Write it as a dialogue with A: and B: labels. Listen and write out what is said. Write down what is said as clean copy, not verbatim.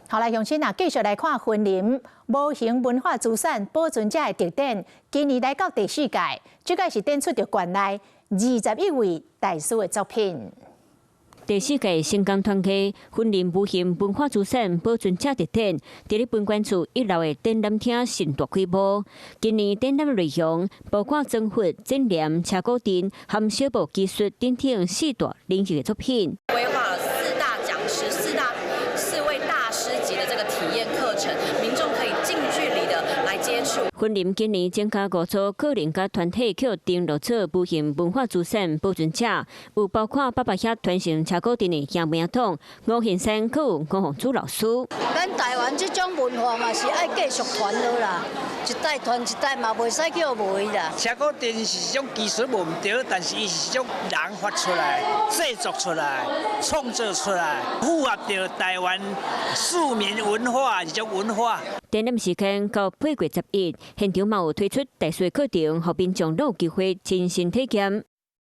A: 好來，鄉親啊，繼續來看雲林無形文化資產保存者的特展，今年來到第四屆，這屆是展出著縣內21位大師的作品。
B: 第四屆成功團契雲林無形文化資產保存者特展，佇咧文管處一樓的展覽廳盛大開幕。今年展覽內容包括妝髮、剪黏、車鼓陣含小布技術等等四大領域的作品。
C: 規劃四大講師、四位大師級的這個體驗課程，民眾可以近距離的來接觸。
B: 雲林今年增加五組個人佮團體去登錄做無形文化資產保存者，有包括爸爸遐傳承車鼓陣的楊明統、吳賢山，閣有吳鳳珠老師。
D: 咱台灣這種文化嘛是愛繼續傳落啦，一代傳一代嘛，袂使叫無啦。
E: 車鼓陣是一種技術無毋對，但是伊是一種人發出來、製作出來、創作出來，符合著台灣庶民文化一種文化。
B: 展覽時間到8月11，現場嘛有推出特殊課程，予民眾攏有機會親身體驗。